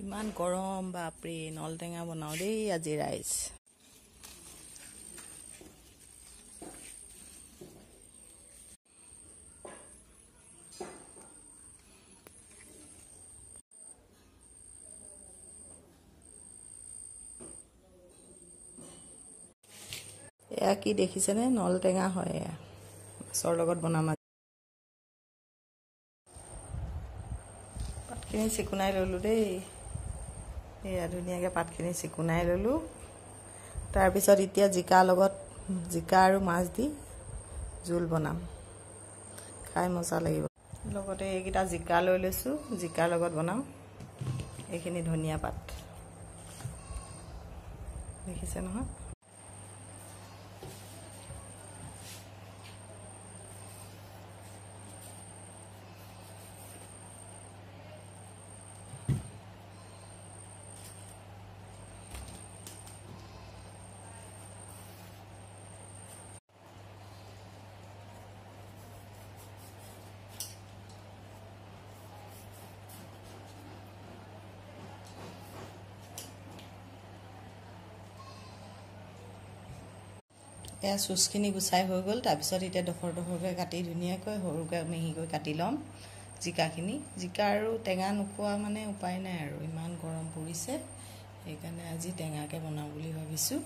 ইমান গৰম বাপৰে, নলটেঙা বনাওঁ দেই আজি ৰাইজ। এয়া কি দেখিছেনে, নলটেঙা হয়। এয়া মাছৰ লগত বনাম। পাতখিনি চিকুণাই ল'লোঁ দেই। এয়া ধুনীয়াকৈ পাতখিনি চিকুণাই ল'লোঁ। তাৰপিছত এতিয়া জিকাৰ লগত জিকা আৰু মাছ দি জোল বনাম, খাই মজা লাগিব। লগতে এইকেইটা জিকা লৈ লৈছোঁ, জিকাৰ লগত বনাম। এইখিনি ধনিয়া পাত দেখিছে নহয়। এয়া চুচখিনি গুচাই হৈ গ'ল। তাৰপিছত এতিয়া ডোখৰ ডোখৰকৈ কাটি ধুনীয়াকৈ সৰুকৈ মিহিকৈ কাটি ল'ম জিকাখিনি। জিকা আৰু টেঙা নোখোৱা মানে উপায় নাই আৰু, ইমান গৰম পৰিছে, সেইকাৰণে আজি টেঙাকৈ বনাওঁ বুলি ভাবিছোঁ।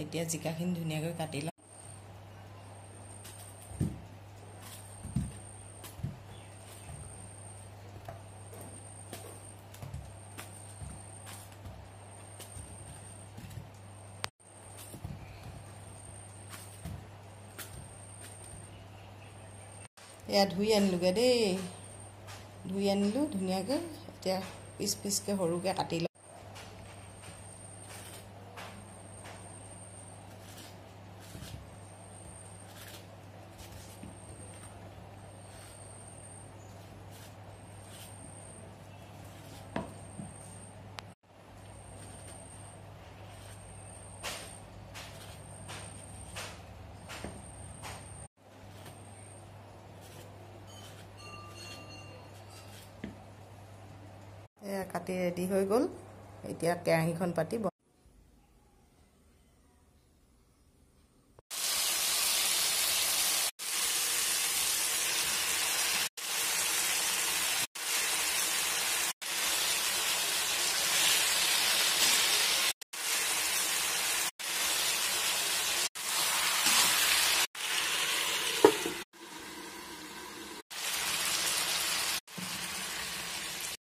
এতিয়া জিকাখিনি ধুনীয়াকৈ কাটি ল'ম। এয়া ধুই আনিলোগৈ দেই, ধুই আনিলোঁ ধুনীয়াকৈ। এতিয়া পিচ পিচকৈ সৰুকৈ কাটি ল'ম। এয়া কাটি ৰেডি হৈ গ'ল। এতিয়া কেৰাহীখন পাতি